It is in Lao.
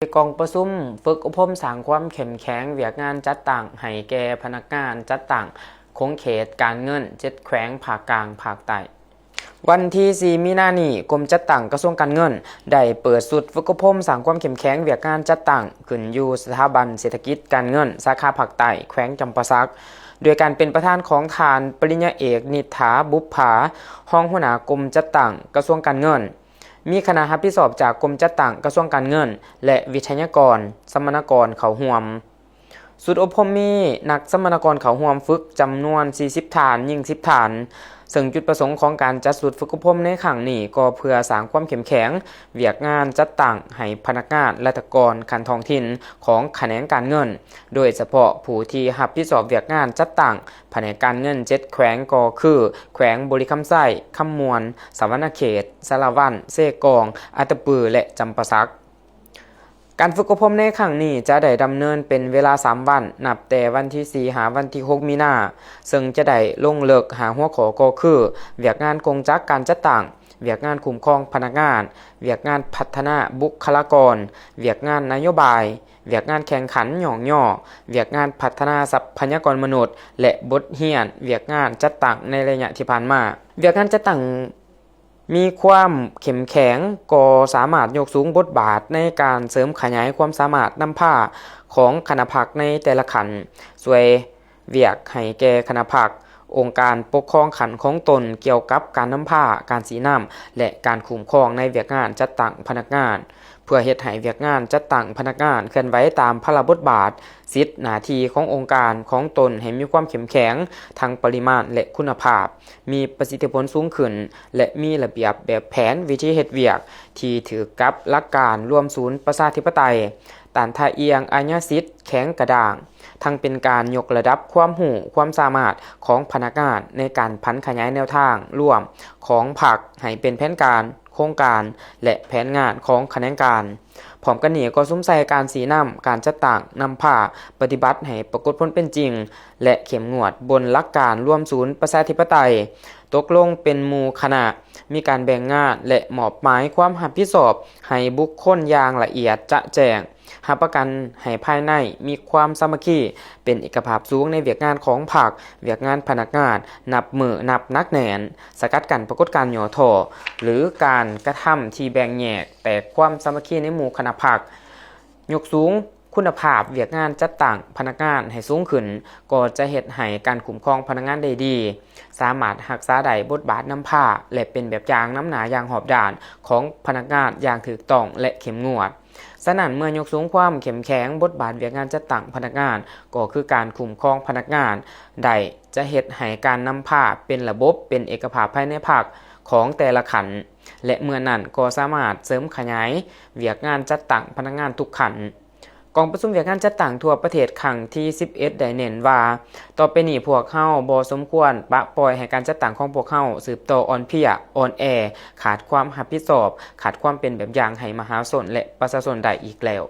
ກອງປະຊຸມຝຶກອົບຮົມສ້າງຄວາມເຂັ້ມແຂງວຽກງານຈັດຕັ້ງໃຫ້ແກ່ພະນັກງານຈັດຕັ້ງຂົງເຂດການເງິນເຈັດແຂວງພາກກາງພາກໃຕ້. ວັນທີສີ່ ມີນານີ້, ກົມຈັດຕັ້ງກະຊວງການເງິນ ໄດ້ເປີດຊຸດຝຶກອົບຮົມສ້າງຄວາມເຂັ້ມແຂງວຽກງານຈັດຕັ້ງ ຂຶ້ນຢູ່ສະຖາບັນເສດຖະກິດການເງິນ ສາຂາພາກໃຕ້ ແຂວງຈຳປາສັກ ໂດຍການເປັນປະທານຂອງທ່ານ ປະລິນຍາເອກ ນິດຖາ ບຸບຜາ ຮອງຫົວໜ້າກົມຈັດຕັ້ງກະຊວງການເງິນ, ມີຄະນະຮັບຜິດຊອບຈາກກົມຈັດຕັ້ງກະຊວງການເງິນ ແລະ ວິທະຍາກອນ, ສຳມະນາກອນເຂົ້າຮ່ວມ. ຊຸດອົບຮົມມີນັກສຳມະນາກອນເຂົ້າຮ່ວມຝຶກຈຳນວນສີ່ສິບທ່ານ, ຍິງສິບທ່ານ, ເຊິ່ງຈຸດປະສົງຂອງການຈັດຊຸດຝຶກອົບຮົມໃນຄັ້ງນີ້ ກໍເພື່ອສ້າງຄວາມເຂັ້ມແຂງວຽກງານຈັດຕັ້ງໃຫ້ພະນັກງານລັດຖະກອນຂັ້ນທ້ອງຖິ່ນຂອງຂະແໜງການເງິນ, ໂດຍສະເພາະຜູ້ທີ່ຮັບຜິດຊອບວຽກງານຈັດຕັ້ງພະແນກການເງິນເຈັດແຂວງກໍຄື ແຂວງບໍລິຄຳໄຊ, ຄຳມ່ວນ, ສະຫວັນນະເຂດ, ສາລະວັນ, ເຊກອງ, ອັດຕະປື ແລະ ຈຳປາສັກ. ການຝຶກອົບຮົມໃນຄັ້ງນີ້ຈະໄດ້ດຳເນີນເປັນເວລາສາມວັນ, ນັບແຕ່ວັນທີສີ່ ຫາວັນທີຫົກ ມີນາ, ເຊິ່ງຈະໄດ້ລົງເລິກຫ້າຫົວຂໍ້ກໍຄື ວຽກງານກົງຈັກການຈັດຕັ້ງ, ວຽກງານຄຸ້ມຄອງພະນັກງານ, ວຽກງານພັດທະນາບຸກຄະລາກອນ, ວຽກງານນະໂຍບາຍ, ວຽກງານແຂ່ງຂັນຍ້ອງຍໍ, ວຽກງານພັດທະນາຊັບພະຍາກອນມະນຸດ ແລະ ບົດຮຽນວຽກງານຈັດຕັ້ງໃນໄລຍະທີ່ຜ່ານມາ. ວຽກງານຈັດຕັ້ງ ມີຄວາມເຂັ້ມແຂງ ກໍສາມາດຍົກສູງບົດບາດໃນການເສີມຂະຫຍາຍຄວາມສາມາດນຳພາຂອງຄະນະພັກໃນແຕ່ລະຂັ້ນ, ຊ່ວຍວຽກໃຫ້ແກ່ຄະນະພັກ, ອົງການປົກຄອງຂັ້ນຂອງຕົນ ກ່ຽວກັບການນຳພາ, ການຊີ້ນຳ ແລະ ການຄຸ້ມຄອງໃນວຽກງານຈັດຕັ້ງພະນັກງານ. ເພື່ອເຮັດໃຫ້ວຽກງານຈັດຕັ້ງພະນັກງານເຄື່ອນໄຫວຕາມພາລະບົດບາດ, ສິດ, ໜ້າທີ່ຂອງອົງການຂອງຕົນໃຫ້ມີຄວາມເຂັ້ມແຂງທັງປະລິມານ ແລະ ຄຸນນະພາບ, ມີປະສິດທິຜົນສູງຂຶ້ນ ແລະ ມີລະບຽບແບບແຜນວິທີເຮັດວຽກທີ່ຖືກກັບຫຼັກການລວມສູນປະຊາທິປະໄຕ, ຕ້ານທ່າອ່ຽງອາຍາສິດ, ແຂງກະດ້າງ, ທັງເປັນການຍົກລະດັບຄວາມຮູ້ຄວາມສາມາດຂອງພະນັກງານໃນການຜັນຂະຫຍາຍແນວທາງລວມຂອງພັກໃຫ້ເປັນແຜນການ, ໂຄງການ ແລະ ແຜນງານຂອງຂະແໜງການ. ພ້ອມກັນນີ້ກໍສຸມໃສ່ການຊີ້ນຳ, ການຈັດຕັ້ງ, ນຳພາ, ປະຕິບັດໃຫ້ປາກົດຜົນເປັນຈິງ ແລະ ເຂັ້ມງວດບົນຫຼັກການລວມສູນປະຊາທິປະໄຕ, ຕົກລົງເປັນໝູ່ຄະນະ, ມີການແບ່ງງານ ແລະ ມອບໝາຍຄວາມຮັບຜິດຊອບໃຫ້ບຸກຄົນຢ່າງລະອຽດຈະແຈ້ງ, ຮັບປະກັນໃຫ້ພາຍໃນມີຄວາມສາມັກຄີ, ເປັນເອກະພາບສູງໃນວຽກງານຂອງພັກ, ວຽກງານພະນັກງານ ນັບມື້ນັບໜັກແໜ້ນ, ສະກັດກັ້ນປາກົດການຫຍໍ້ທໍ້ ຫຼື ການກະທຳທີ່ແບ່ງແຍກ ແຕກຄວາມສາມັກຄີໃນໝູ່ຄະນະພັກ, ຍົກສູງຄຸນນະພາບວຽກງານຈັດຕັ້ງພະນັກງານໃຫ້ສູງຂຶ້ນ, ກໍຈະເຮັດໃຫ້ການຄຸ້ມຄອງພະນັກງານໄດ້ດີ, ສາມາດຮັກສາໄດ້ບົດບາດນຳພາ ແລະ ເປັນແບບຢ່າງນຳໜ້າຢ່າງຮອບດ້ານຂອງພະນັກງານຢ່າງຖືກຕ້ອງ ແລະ ເຂັ້ມງວດ. ສະນັ້ນ, ເມື່ອຍົກສູງຄວາມເຂັ້ມແຂງບົດບາດວຽກງານຈັດຕັ້ງພະນັກງານ, ກໍຄືການຄຸ້ມຄອງພະນັກງານໄດ້, ຈະເຮັດໃຫ້ການນຳພາເປັນລະບົບ, ເປັນເອກະພາບພາຍໃນພັກຂອງແຕ່ລະຂັ້ນ. ແລະ ເມື່ອນັ້ນກໍສາມາດເສີມຂະຫຍາຍວຽກງານຈັດຕັ້ງພະນັກງານທຸກຂັ້ນ. ກອງປະຊຸມວຽກງານຈັດຕັ້ງທົ່ວປະເທດຄັ້ງທີສິບເອັດ ໄດ້ເນັ້ນວ່າ, ຕໍ່ໄປນີ້ພວກເຮົາບໍ່ສົມຄວນປະປ່ອຍໃຫ້ການຈັດຕັ້ງຂອງພວກເຮົາສືບຕໍ່ອ່ອນເພຍ, ອ່ອນແອ, ຂາດຄວາມຮັບຜິດຊອບ, ຂາດຄວາມເປັນແບບຢ່າງໃຫ້ມະຫາຊົນ ແລະ ປະຊາຊົນໄດ້ອີກແລ້ວ.